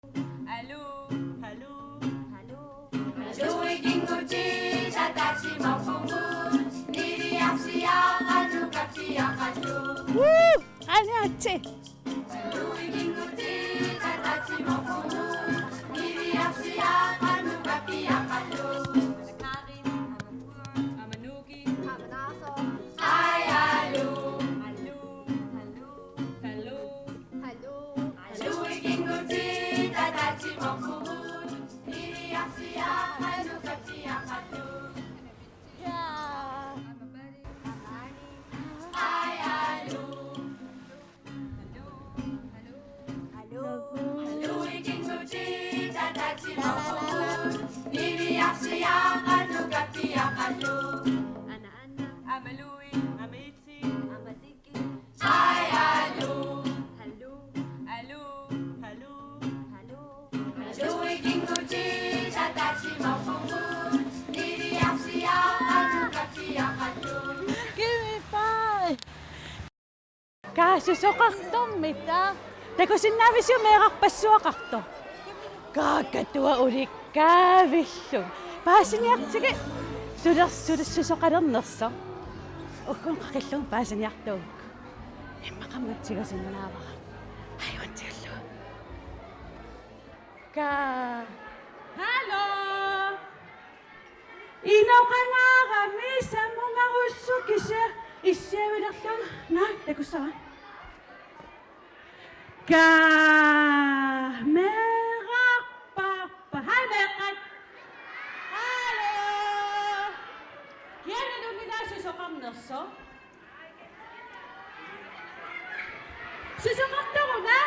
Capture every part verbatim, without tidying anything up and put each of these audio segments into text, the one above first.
Aluu, aluu, aluu. Aluu, ikinngutit ataatsimorpugut, niviarsiaq qanoq kappiaqaluk. Woo! Aniatsi. Aluu, ikinngutit ataatsimorpugut, niviarsiaq qanoq kappiaqaluk. Amanuk. Ai, aluu. Aluu, aluu, aluu. Aluu. Aluu, ikinngutit ataatsimorpugut, niviarsiaq qanoq kappiaqaluk. Jaa. Ai, aluu. Aluu, ikinngutit ataatsimorpugut, niviarsiaq qanoq kappiaqaluk. Ana, ana. Amalui, amitsi, amasiki. Ai, aluu. Aluu, aluu, aluu. Aluu. Aluu, ikinngutit ataatsimorpugut, niviarsiaq qanoq kappiaqaluk. Give me five. Kaa susoqartormita? Takusinnaavisiuk meerarpassuaqartoq? Kaa Katuaq ulikkaavillunga. Paasiniartigit. Suler-, suler-, susoqalernersoq. Ugguuna qaqillugu paasiniartuugukku. Immaqa aamma tigusinnaavara. Ai, untillu. Kaa. Hallo. Inoqangaarami sammungarussuk kisianni issiavilerlunga. Naa, takussava? Kaa meerarparpa? Haj, meeqqat. Hallo. Kianalunngila susoqarnersoq? Susoqartoruna?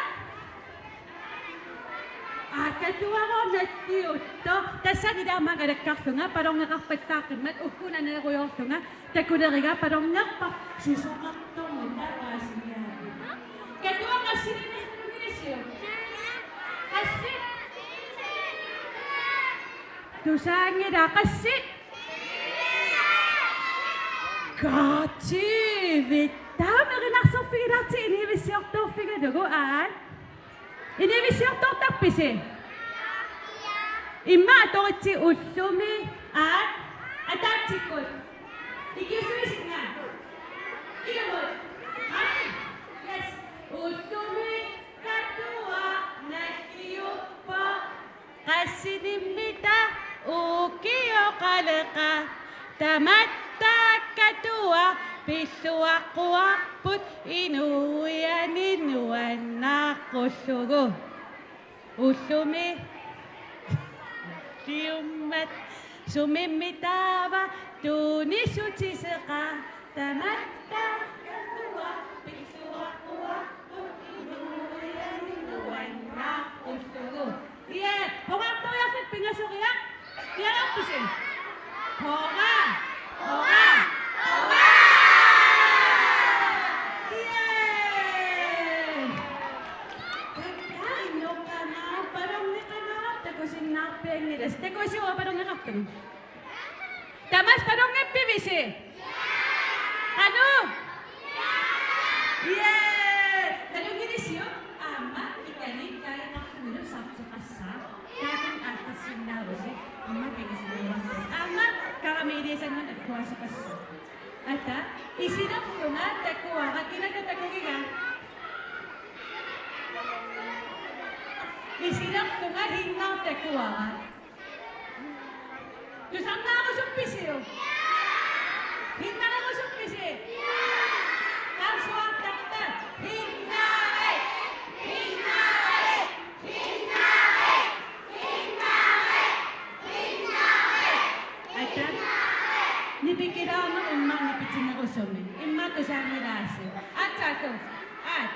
Aa, Katuaq nalliuttoq. Tassani taama angalakkarlunga, ballongeqarpallaaqimmat, ugguuna neerujoorlunga, takuleriga ballongerpa-, susoqartoruna paasiniaavit. Katuaq qassinik nalliunngilarsiuk? Qassit? Tusaanngilaq, qassit? Kaa tyve. Taama erinarsorfigilaartigu inivissiortorfigalugu, aat. Inivissiortortarpisi? Immaqa atoritsi ullumi, aat, ataatsikkut. Ikiuissuisinnga? Ilumut. Aat. Yes. Ullumi Katuaq nalliuppoq. Qassinimmita ukioqaleqa? Tamatta Katuaq pilluaqquarput inuianit nuannaaqquullugu. Ullumi. Tiummat. Sumimmi taava tunissutiseqaaq? Tamatta Katuaq pilluaqquarput inuianit nuannaaqquullugu. Ie, hurraartoriarlutit pingasoriarlutit. Piareerpisi? Hurraa! Hurraa! Hurraa! Ie! Taava inoqangaarpalunniqangaarput takusinnaarpianngilasi. Takusiuk ballongeqartunut? Tamassi ballongippivisi? Qanoq? Ie! Nalunngilisiuk? Aamma ikani kaajaqqarlunilu saarteqassaaq. Taakku aattorsinnaavusi. Aamma kingisinnaavusi. Aamma karamelisanngorneq akuasoqassaaq. Ata, isilerlunga takuara, kinaana takugiga? Isilerlunga Hinnaq takuara. Tusarnaarusuppisiuk? Hinnarerusuppisi? Qarsuartarpa? Hinnaq! Hinnaq! Hinnaq! Hinnaq! Hinnaq! Ata. Nipikilaarneq immaqa nipitinerusumik. Immaqa tusaanngilaassi. Aatsaat. Aat.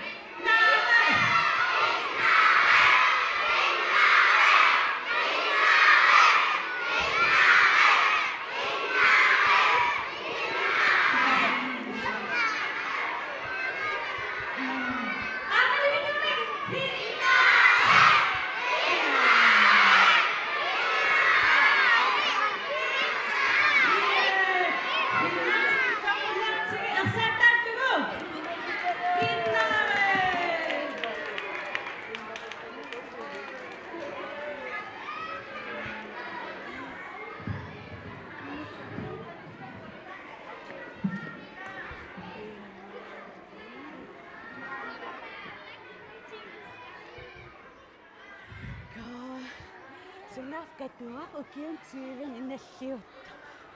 Nafkatuaq ukiuni tyveni nalliuttoq.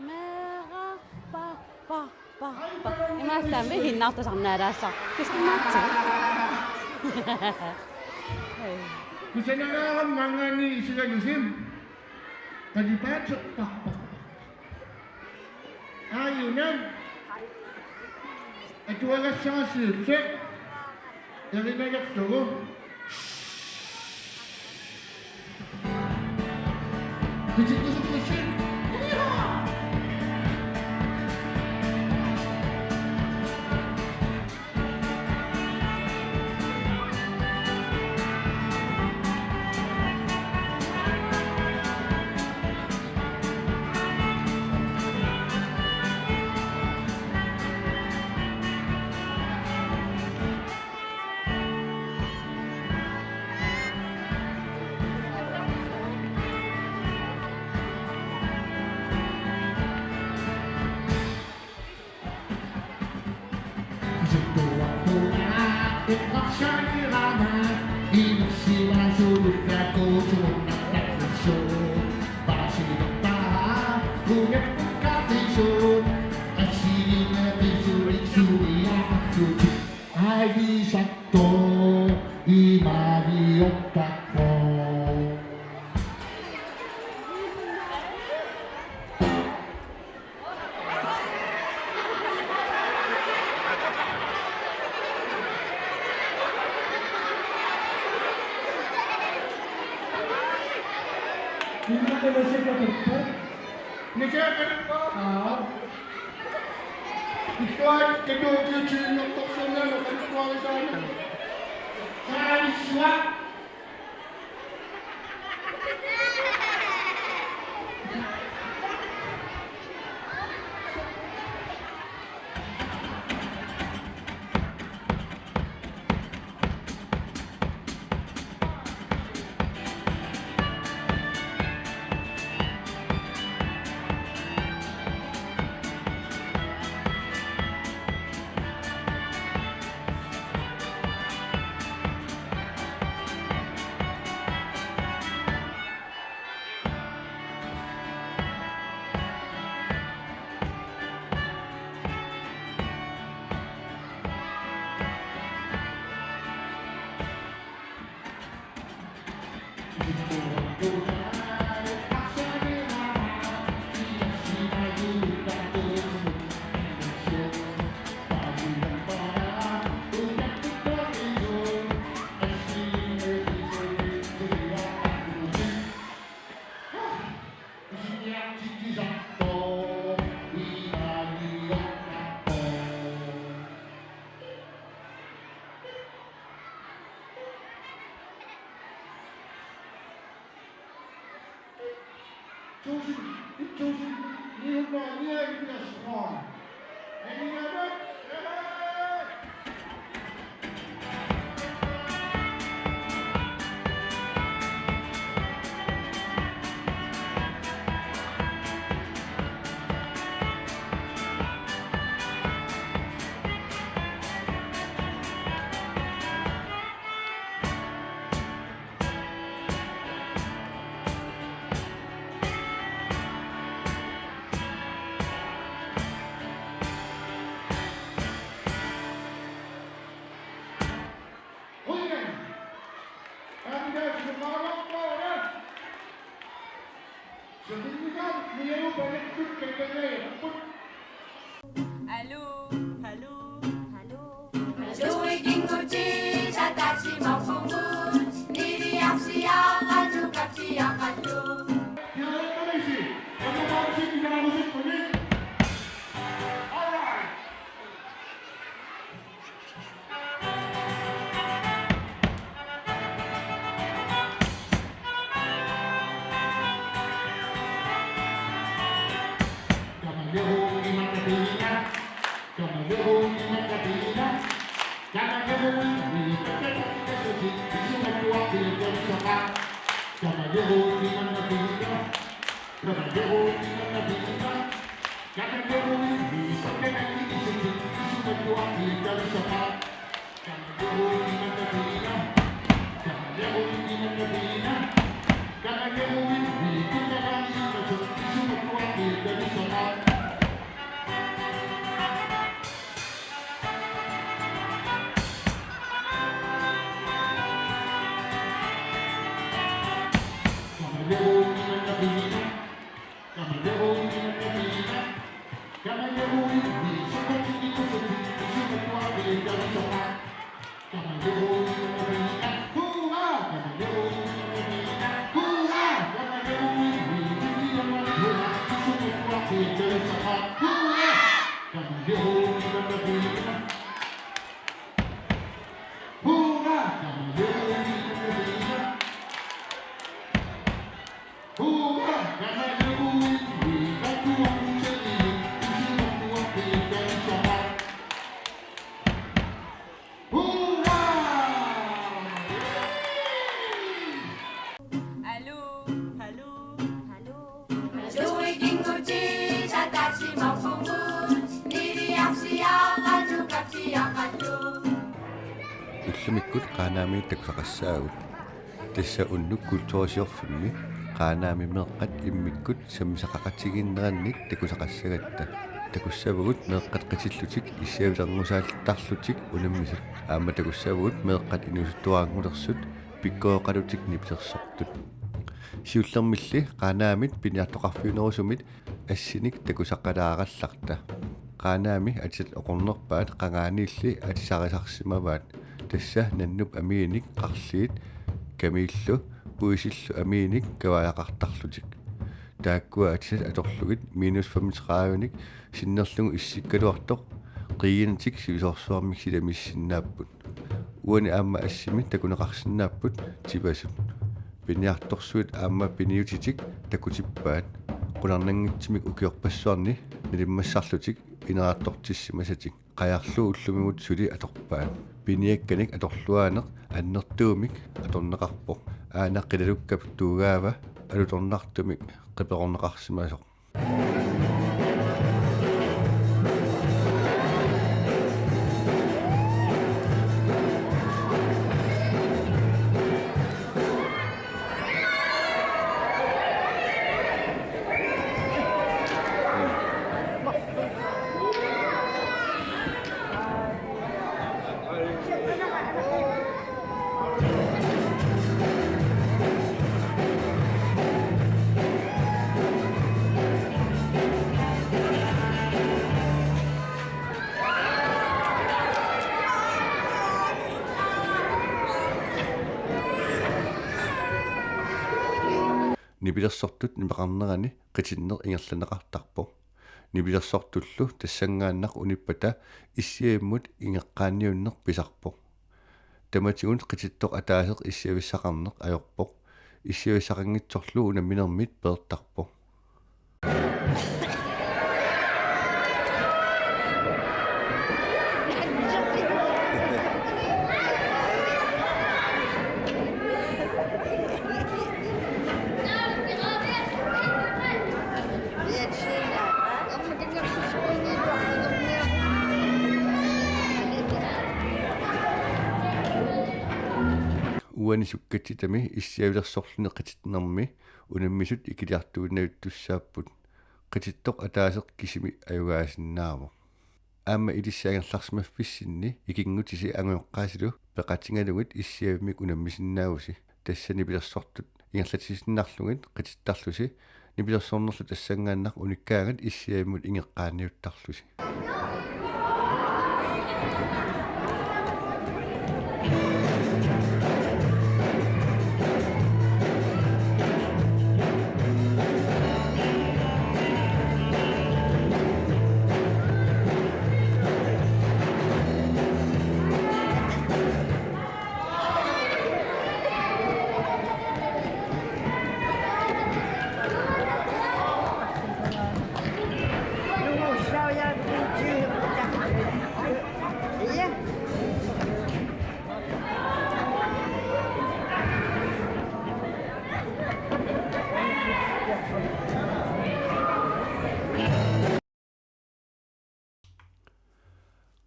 Meerarpar, par, par, par. Imaassaami hinnartusarnaalaassaaq. Tusarnaartigu. Kusanagaara maanngaanniit isigalusi. Qalipaateq, par, par, par. Aajuna. Atuagassara siulleq. Erinalerlugu. Qitiqqusukkussi. Aalisartoq imaaliortarpoq. Innaqimasikatuppa. Nikiaqaluppa. Aa. Illuat katuukiutiinnartorsuunnaaneq qanittuarisaanani. Saalissuaq. Tusind, et tusind ni hundrede og nioghalvfjerds kroner. Er I med? Ja! Aluu, aluu, aluu. Aluu, ikinnguti, tatassimappugut, niliarsiaqqallu, kapsiaqqallu. All right. Aluu, aluu, aluu. Tuikinngutit ataasimaarpugut, niliarsiaqqat nukatsiaqqallu. Ullumikkut Qaanaami takusaqassaagut. Tassa unnuk kulturisiorfimmi Qaanaami meeqqat immikkut sammisaqaqatigiinnerannik takusaqassagatta. Takussavagut meeqqat qitillutik issiavilerngusaallutik unammisut. Aamma takussavagut meeqqat inuusuttuaranngulersut pikkooqalutik nipilersortut. Siullermilli Qaanaamit piniartoqarfiunerusumit assinik takusaqalaarallarta. Qaanaami atisat oqornerpaat qangaaniilli atisarisarsimavaat. Tassa nannup amiinik qarliit kamiillu puisillu amiinik kavaajaqartarlutik. Taakkua atisat atorlugit minus femogtredive-nik sinnerlugu issikkaluartoq qiianatik sivisoorsuarmik silamiissinnaapput. Uani aamma assimi takuneqarsinnaapput tivasut. Piniartorsuit aamma piniutitik takutippaat. Qularnanngitsumik ukiorpassuarni nalimmassarlutik ineriartortissimasatik. Qajarlu ullumimut suli atorpaat. Piniakkanik atorluaaneq annertuumik atorneqarpoq. Aana qilalukkap tuugaava alutornartumik qiperorneqarsimasoq. Nipilersortut nipeqarnerani qitinneq ingerlanneqartarpoq. Nipilersortullu tassanngaannaq unippata issiavimmut ingeqqaaniunneq pisarpoq. Tamatigut qitittoq ataaseq issiavissaqarneq ajorpoq. Issiavissaqanngitsorlu unamminermit peertarpoq. Uani sukkatsitami issiavilersorluni qitinnermi unammisut ikiliartuinnavittussaapput. Qitittoq ataaseq kisimi ajugaasinnaavoq. Aamma ilissi angerlarsimaffissinni ikinngutisi angajoqqaasilu peqatigalugit issiavimmik unammisinnaavusi. Tassa nipilersortut ingerlatsisinnarlugit qitittarlusi, nipilersornerlu tassanngaannaq unikkaangat issiavimmut ingeqqaaniuttarlusi.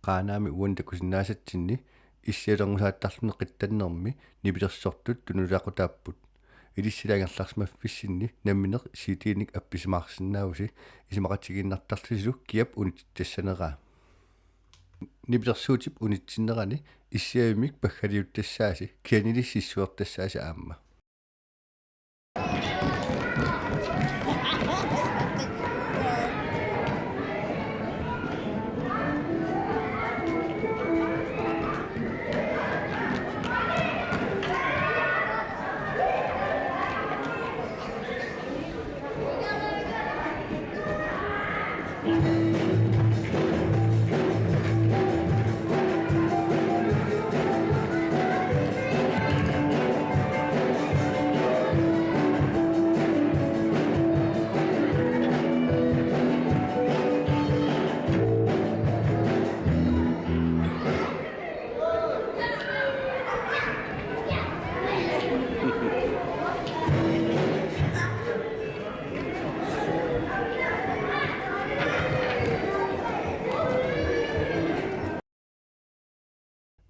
Qaanaami uani takusinnaasatsinni issiavilerngusaatarluni qittannermi nipilersortut tunuliaqutaapput. Ilissili angerlarsimaffissinni nammineq C D-nik appisimaarsinnaavusi, isumaqatigiinnartarlusilu kiap unitsittassaneraa. Nipilersuutip unitsinnerani issiavimmik paggaliuttassaasi, kianili sissuertassaasi aamma.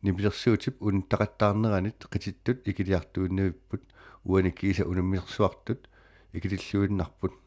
Nipilersuutip unuttaqattaarneranit qitittut ikiliartuinnavipput, uani kiisa unamminersuartut ikililluinnarput.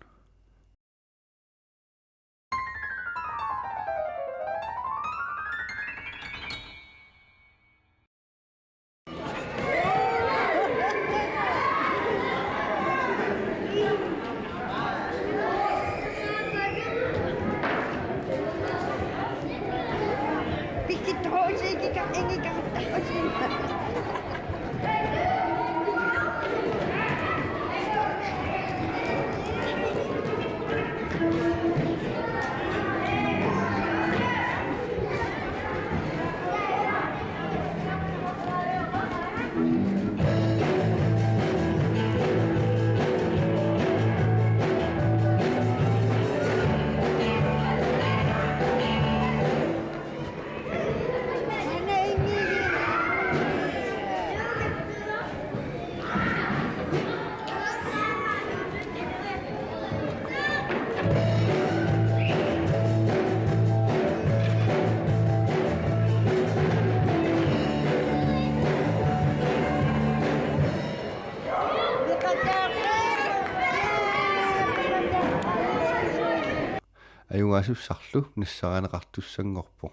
Ajugaasussarlu nassarineqartussanngorpoq.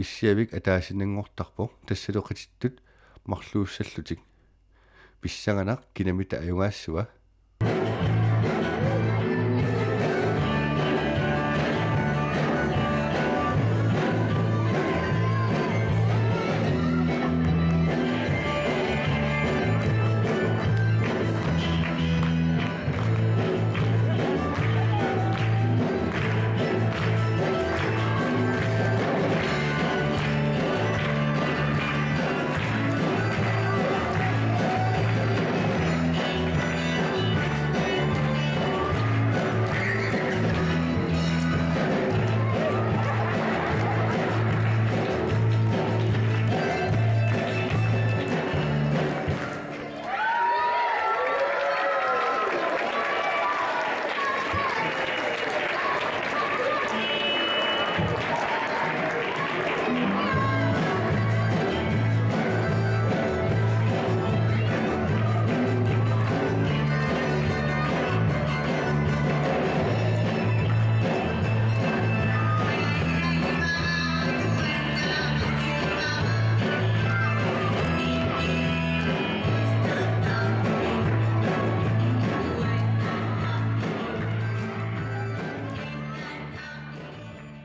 Issiavik ataasinnanngortarpoq, tassalu qitittut marluussallutik. Pissanganaq kinamita ajugaassava.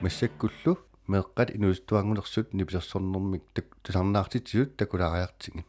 Massakkullu meeqqat inuusuttuanngulersut nipilersornermik tak-, tusarnaartitsisut takulaariartigit.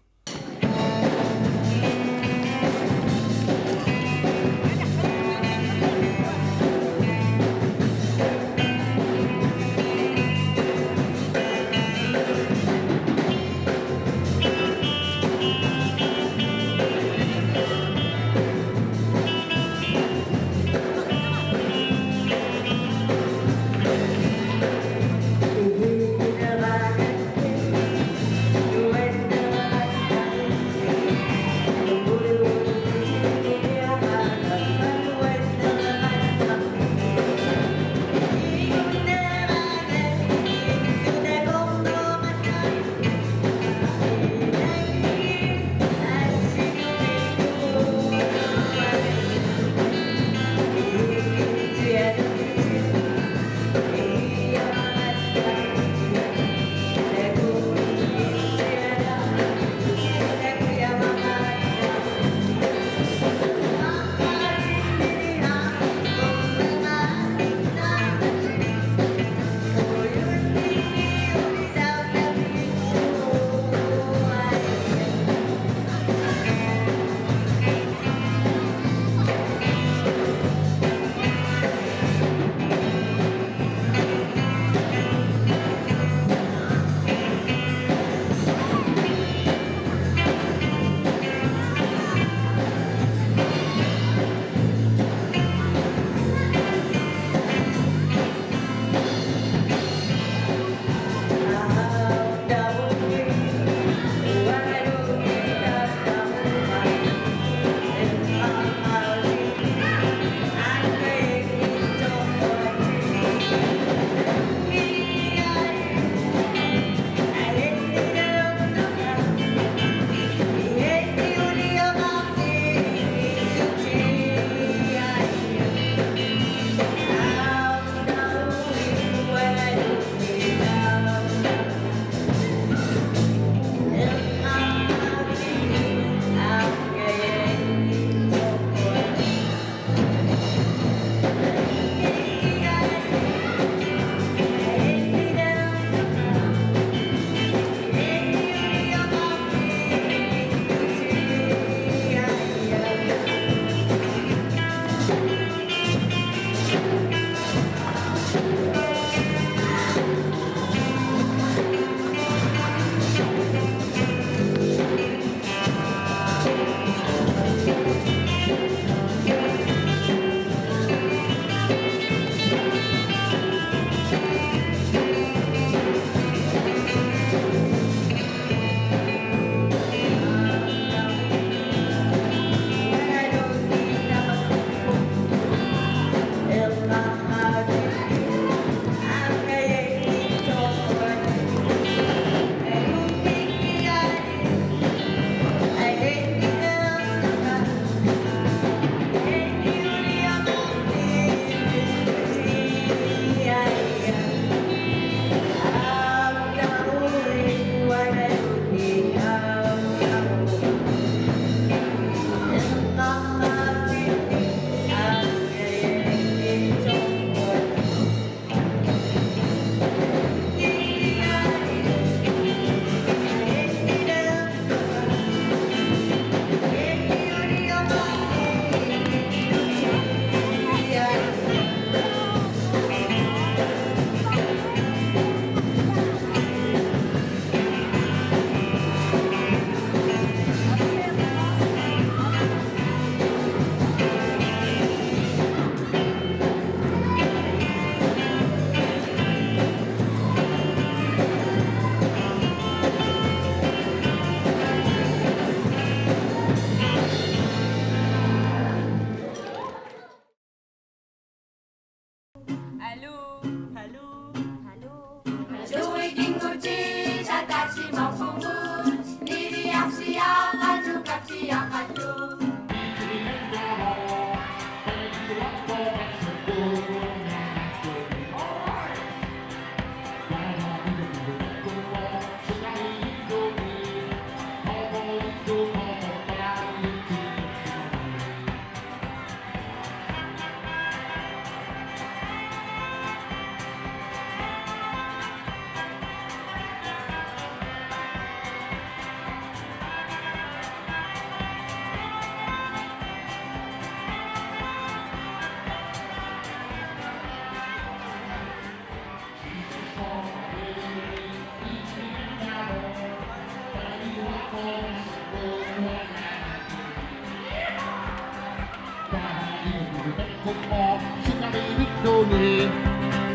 Kummo sikarivittuni,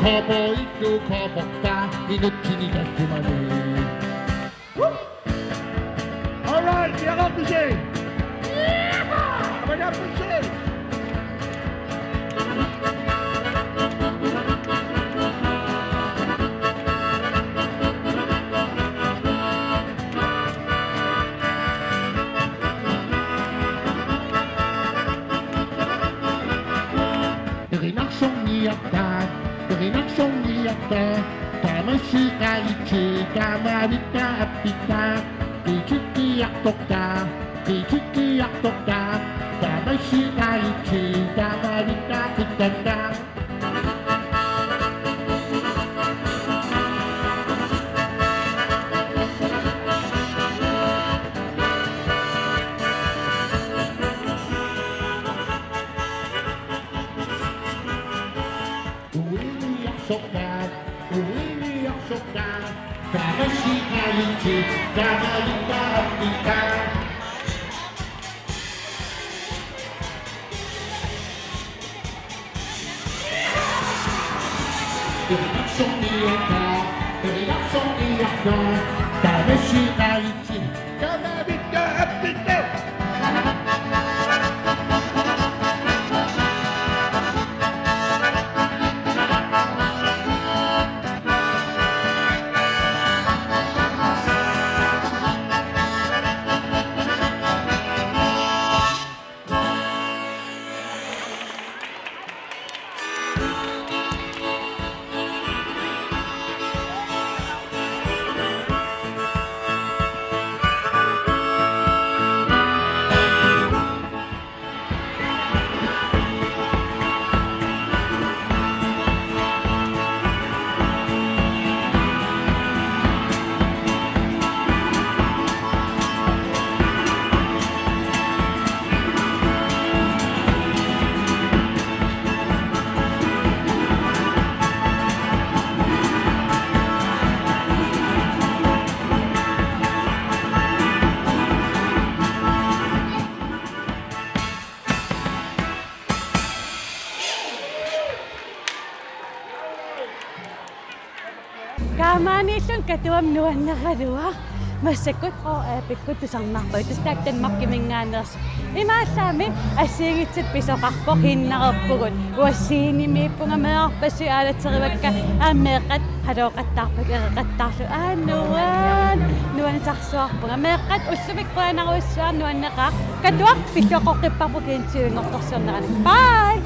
cowboyittu cowboyta, inuttini kallimani. All right, vi har oppe til. Hvad er det, Erinarsorniarta, erinarsorniarta, tamassi qalitsi, tamavitta appitta, qitikkiartorta, qitikkiartorta, tamassi qalitsi, tamavitta qittanda. Uiliarsortaat, uiliarsortaat, tamassi qalitsi, tamavitta appitta. Erinarsorniarta, erinarsorniarta, tamassi qalitsi, tamavitta appitta. Taamaaniilluni Katuami nuanneraluaq. Massakkut O A P-kkut tusarnaarpagut, tassa taakku Danmarkiminngaanneersut. Imaallaammi assigiinngitsut pisoqarpoq, hinnarerpugut. Uanga scenemiippunga, meerarpassuit aalaterivakka, aamma meeqqat halooqattaarpakka, eqeqattaarlugit. Aa, nuan-, nuannisarsuarpunga. Meeqqat, ullumikkut qujanarujussuaq, nuanneqaaq. Katuaq pilluaqqoqqipparput G N T V-nngortorsiornerani. Bye!